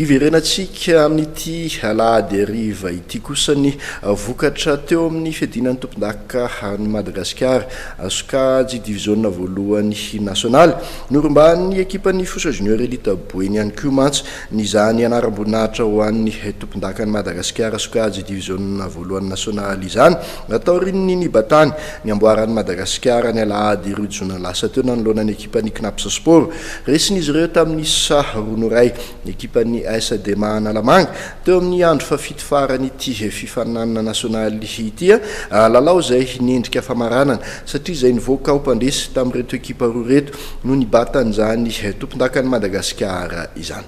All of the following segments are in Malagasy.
Hiverenantsika amin'ity alahady hariva ity kosa ny vokatra teo amin'ny fiadiana ny tompondaka an'i Madagasikara sokajy diviziona voalohany nasionaly. Norombahan'ny ekipan'ny Fosa Junior Elite Boeny ihany koa mantsy ny izany anaram-boninahitra ho an'ny tompondakan'i Madagasikara sokajy diviziona voalohany nasionaly izany taorian'ny nibatany ny amboaran'i Madagasikara ny alahady 2 jona lasa teo nanoloana ny ekipan'ny Cnaps Sport. Resin'izy ireo tamin'ny isa 2 no 1 ny ekipan'ny AS Adema Analamanga teo amin'ny andro fahafito faran'ity fifaninanana nasionaly ity. Lalao izay niendrika famaranana satria izay nivoaka ho mpandresy tamin'ireto ekipa roa ireto no nibata an'izany tompondakan'i Madagasikara izany.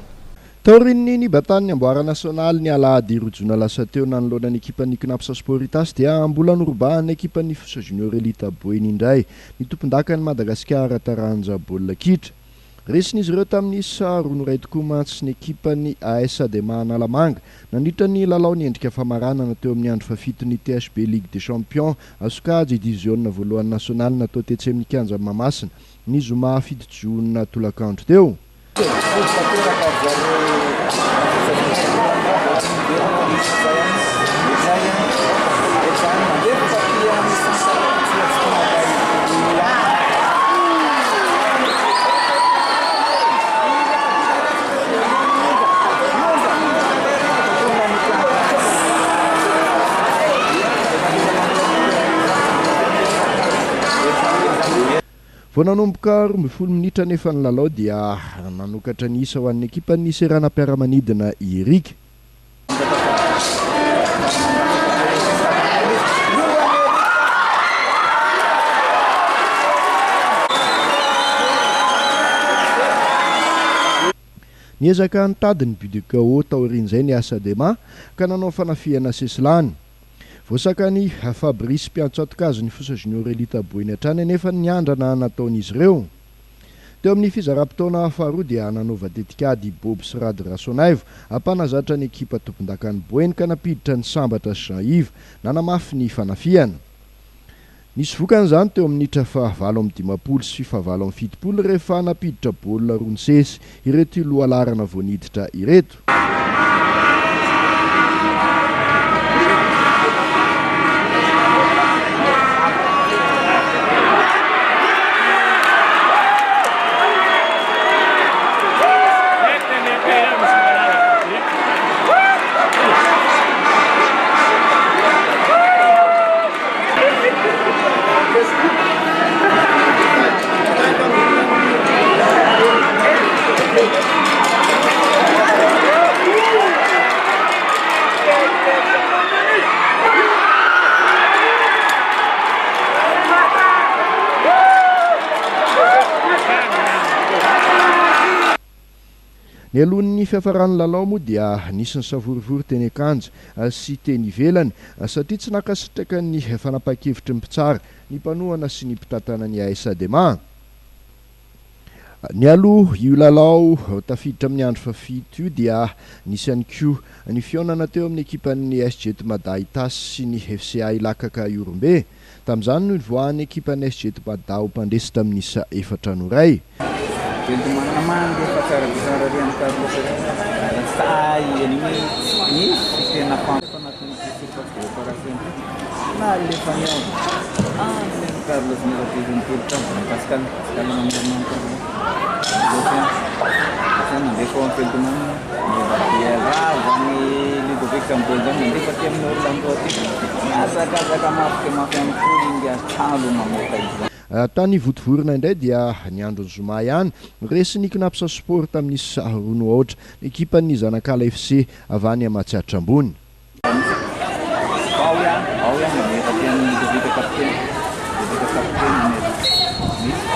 Taorian'ny nibatan'ny amboara nasionaly ny alahady 2 jona lasa teo nanoloana ny ekipan'ny Cnaps Sport Itasy dia mbola norobahan'ny ekipan'ny Fosa Junior Elite Boeny indray ny tompondakan'i Madagasikara taranja baolina kitra. Resin'izy ireo tamin'ny isa 2 no 1 tokoa mantsy ny ekipan'ny AS Adema Analamanga nandritra ny lalao niendrika famaranana teo amin'ny andro fahafiton'ny THB Ligue des Champions sokajy diviziona voalohany nasionaly natao tetsy amin'ny kianjan'i Mahamasina ny zoma 7 jona tolakandro teo. Fody tanteraka ry zareo. Vao nanomboka 12 minitra anefa ny lalao dia nanokatra ny isa ho an'ny ekipan'ny seranam-piaramanidina i Eric. Niezaka nitady ny but de chaos taorian'izay ny AS Adema ka nanao fanafihana sesilany. Voasakan'i Fabrice mpiantsatoka azy ny Fosa Junior Elite Boeny hatrany anefa ny andrana nataon'izy ireo. Teo amin'ny fizaram-potoana faharoa dia nanova tetikady Bob sy Rady Rasonaivo hampanazatra ny ekipa tompondakan'i Boeny ka nampiditra ny Sambatra sy Jean Yves nanamafy ny fanafihana. Nisy vokany izany teo amin'ny minitra faha-58 sy faha-78 rehefa nampiditra baolina roa nisesy ireto lohalaharana vao niditra ireto. Nialohan'ny fiafaran'ny lalao moa dia nisy ny savorovoro teny an-kanja sy teny ivelany satria tsy nankasitraka ny fanapahan-kevitry ny mpitsara, ny mpanohana sy ny mpitantana ny AS Adema. Nialoha io lalao tafiditra amin'ny andro fahafito io dia nisy ihany koa ny fihaonana teo amin'ny ekipan'ny SG Mada Itasy sy ny FCA Ilakaka Ihorombe. Tamin'izany no nivoahan'ny ekipan'ny SG Mada ho mpandresy tamin'ny isa 4 no 1. Veloma mandefa tsara be tsara ry an'i Carlos ry nisy tena fantatra anatin'ity surface de réparation ity nalefany ao any an'i Carlos Mirakely nitolotra azy Pascal Pascal namerina an'i Carlos Lucien Lucien nandefa ao amin'ny Velomana dia rava ny Ludovic tamin'ny baolina nandefa aty amin'ny Orlando aty nihazakazaka mafy dia mafy ihany koa ingahy Carlo namoaka izany. Tany Vontovorona indray dia ny andron'ny zoma ihany, resin'ny Cnaps Sport tamin'ny isa 2 no aotra ny ekipan'ny Zanakala FC avy any Matsiatra Ambony. Ao ihany, ao ihany, nandefa aty amin'ny Ludovic kapiteny, Ludovic kapiteny, misy.